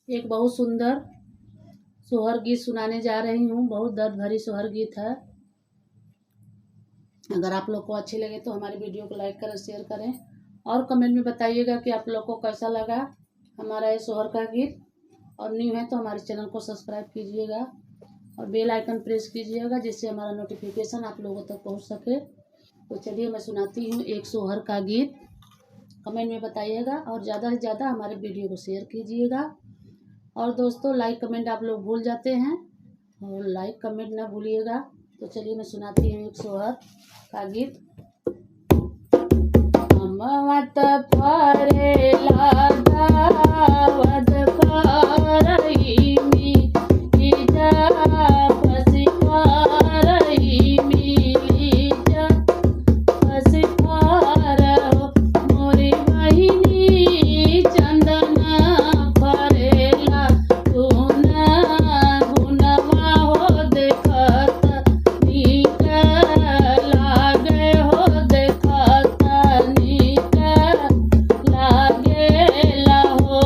एक बहुत सुंदर सोहर गीत सुनाने जा रही हूँ। बहुत दर्द भरी सोहर गीत है। अगर आप लोग को अच्छी लगे तो हमारे वीडियो को लाइक करें, शेयर करें और कमेंट में बताइएगा कि आप लोग को कैसा लगा हमारा ये सोहर का गीत। और न्यू है तो हमारे चैनल को सब्सक्राइब कीजिएगा और बेल आइकन प्रेस कीजिएगा, जिससे हमारा नोटिफिकेशन आप लोगों तक पहुंच सके। तो चलिए मैं सुनाती हूँ एक सोहर का गीत। कमेंट में बताइएगा और ज़्यादा से ज़्यादा हमारे वीडियो को शेयर कीजिएगा। और दोस्तों, लाइक कमेंट आप लोग भूल जाते हैं और लाइक कमेंट ना भूलिएगा। तो चलिए मैं सुनाती हूँ एक सोहर का गीत। अमवत फरेला दावत फरई मी जा फसी फरई मिली जा फसी फर मोरी बहिनी चंदन फरेला गुना गुनवा हो देखत नीक लागे हो देखत नीक लागेला हो।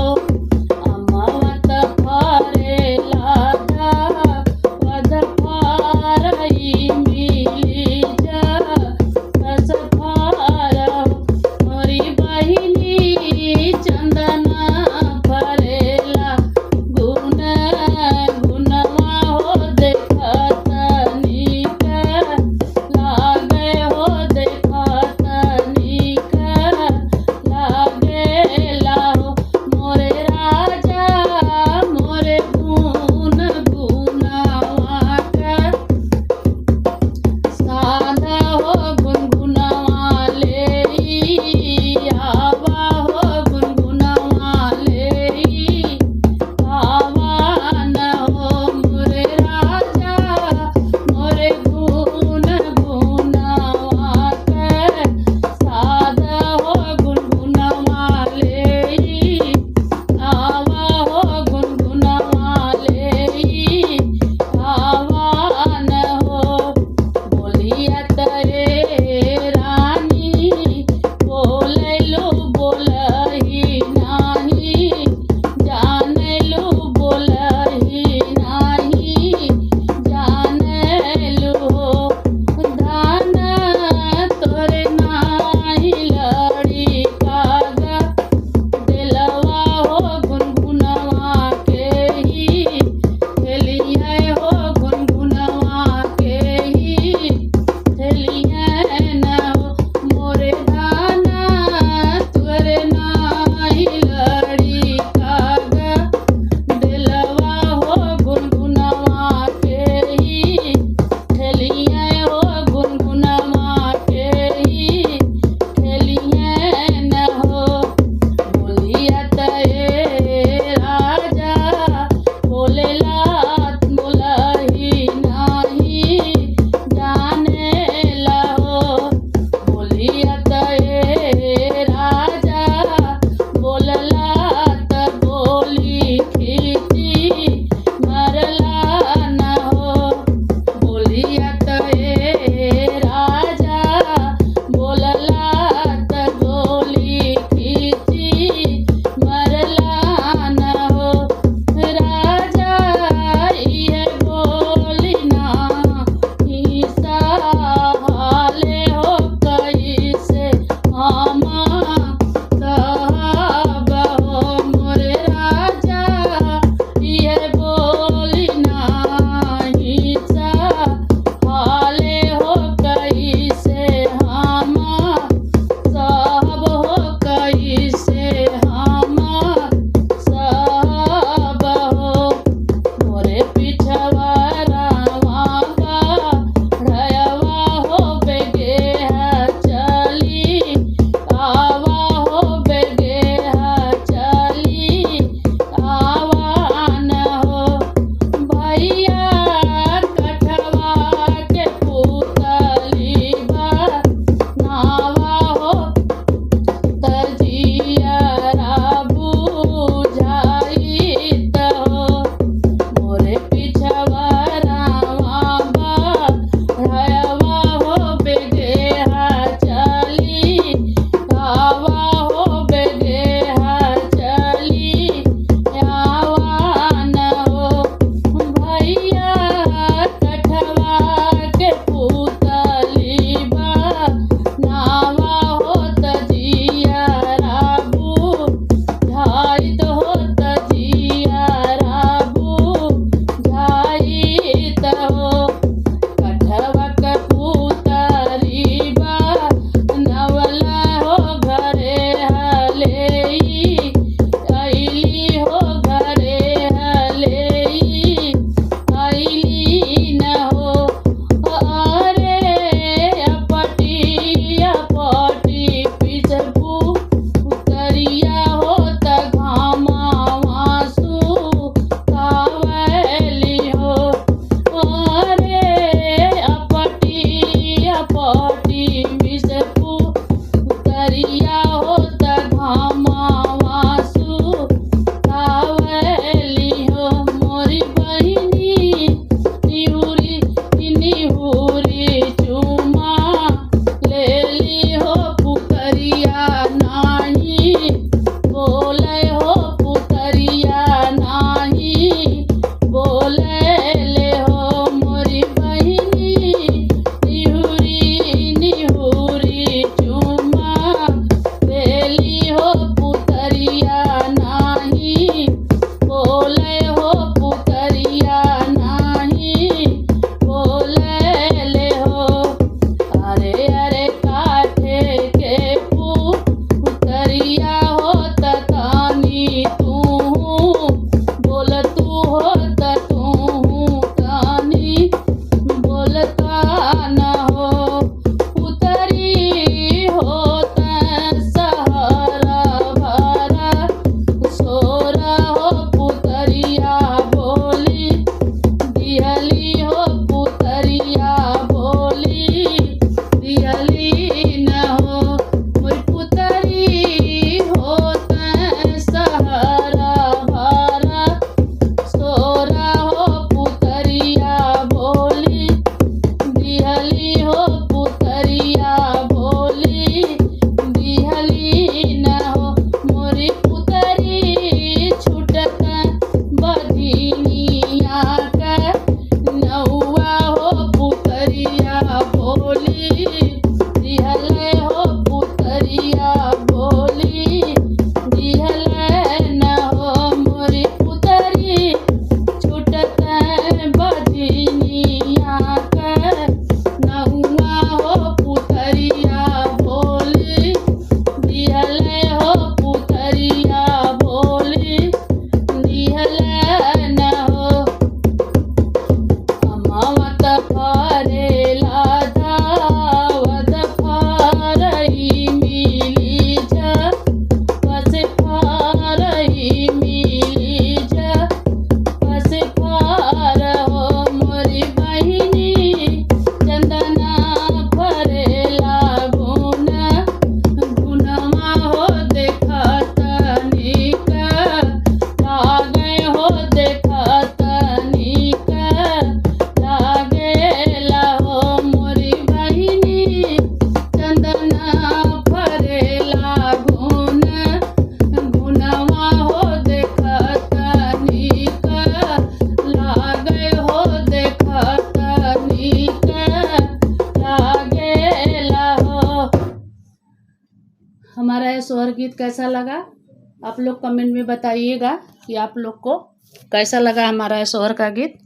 सोहर गीत कैसा लगा आप लोग कमेंट में बताइएगा कि आप लोग को कैसा लगा हमारा ये सोहर का गीत।